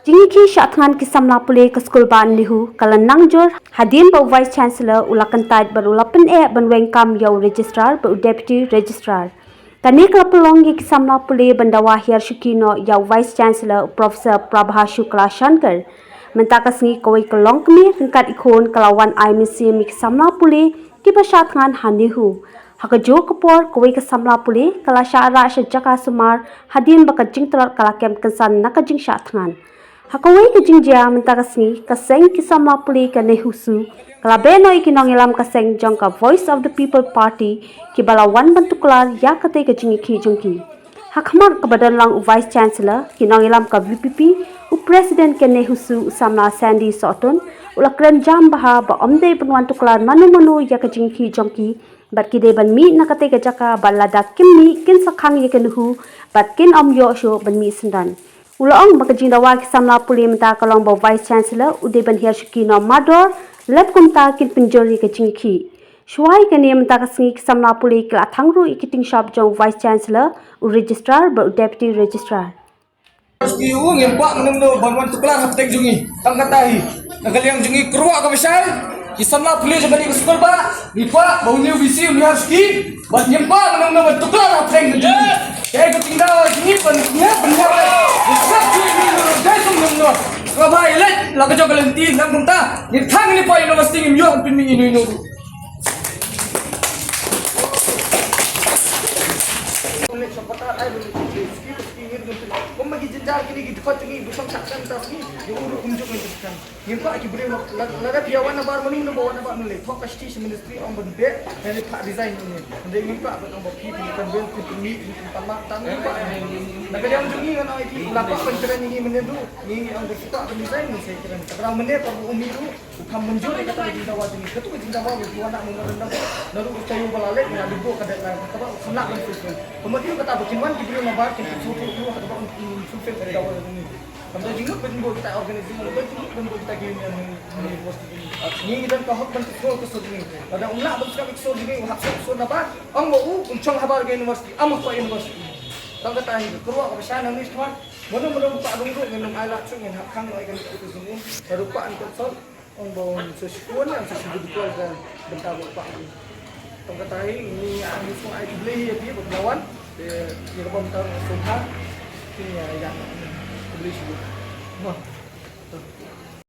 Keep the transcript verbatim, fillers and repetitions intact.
Jingïakhih shah thngan ki samla pule ka skul bah NEHU ka la nang jur hadien ba u Vice Chancellor u la kyntait bad u la pyneh ban weng kam ïa u Registrar bad u Deputy Registrar. Kane ka la pynlong ïa ki samla pule ban dawa hiar shuki noh ïa u Vice Chancellor u Professor Prabha Shukla Shankar. Mynta ka sngi kawei ka longkmie ryngkat i khun ka la wan ai mynsiem ïa ki samla pule kiba shah thngan ha NEHU. Ha kajuh ka por kawei ka samla pule ka la shah rah sha jaka sumar hadien ba ka jingtlot ka la kem kynsan na ka jingshah thngan. Ha kawei ka jingjia mynta ka sngi ka seng ki samla pule ka NEHUSU ka la beh noh ïa ki nongïalam ka seng jong ka Voice of the People Party kiba la wan ban tuklar ïa katei ka jingïakhih jong ki. Ha khmat kaba don lang u Vice Chancellor, ki nongïalam ka VPP, u President ka NEHUSU u samla Sandy Sohtun u la kren jam bha ba ym dei ban wan tuklar mano mano ïa ka jingïakhih jong ki bad ki dei ban mih na katei ka jaka bad lada kim mih kin sa khang ïa ka NEHU bad kin ym ïoh shuh ban mih syndon. U la ong ba ka jingdawa ki samla pule mynta ka long ba u Vice Chancellor u dei ban hiar shuki noh mardor lep kumta kin pynjur ïa ka jingïakhih. Shuwa ïa kane mynta ka sngi ki samla pule ki la thang ruh ïa ki tyngshop jong u Vice Chancellor, u Registrar bad u Deputy Registrar. Ki u ngim kwah mynno mynno ban wan tuklar hapdeng jong ngi. Tang kata hi na ka liang jong ngi kyrwoh kaba shai ki samla pule jong kane ka skul bah ngi kwah ba une u VC un hiar shuki bad ngim kwah mynno mynno ban tuklar hapdeng jong ngi. Kaei ka jingdawa jong ngi ban ïa ban ïa ban sngap shuh ïa une u dei sum mynno mynno. Kaba ïaleit la ka jong ka lynti nang kumta ngin khang ïa une u university ngim ïoh ban pynmih ïa une u Kumba ki jynjar kine ki dkhot jong ngi, ba shong shah shen tas ngi, ïa u ruh kumjuh ngi dkhot. Ngim kwah ki briew lada phi ïa wan nabar mano mano ba wan nabar mynlei. Thok ka shithi sha ministry ong ban beh, ngan ïa phah resign mynlei. Hynrei ngim kwah ban ong ba phi phi convince phi pynmih phi pynmih tang ngim kwah. Na ka liang jong ngi ngan ong ïa phi la kwah ban kren ïa ngi mynnin ruh. Ngi ngi ong ba phi kwah ban resign mynlei kren. Ka dang mynne ka ruh u mih ruh. U kham mynjur ïa kata ka jingdawa jong ngi. Katu ka jingdawa ba ki wan na memorandum na ruh ka taïew ba la leit nga dei buh ka deadline kaba u kham lah ban fulfill. Ka mut ïa kata ba kin wan ki briew nabar kin sngewthuh ïa kaba un fulfill ka dawa jong ngi. Kam da jingmut ban buh kita organization, kam da jingmut ban buh kita ki union ni university. Ngi ngi don ka hok ban sngewthuh ka sur jong ngi. Lada um lah ban sngewthuh ka sur jong ngi u hap sngewthuh sur nabar. Ong ba u um shong habar ka university, am ko university. Tang kata hi ka ruh ka ba sha na ni shwan. Mano mano ba ka rung ruh ngin ym ai lad shuh ngin hap khang noi ka ni ka jong u. Ka ruh ka an consult. Ong ba un sa shukor ne, un sa shukor dukor ka bynta ba u Kpa. Tang kata hi ngi ïa ngi sngewbha ai khublei ïa phi ba phi la wan. Te ïa ka bynta u sngewbha. Phi ïa ïa khublei shibun. Mo.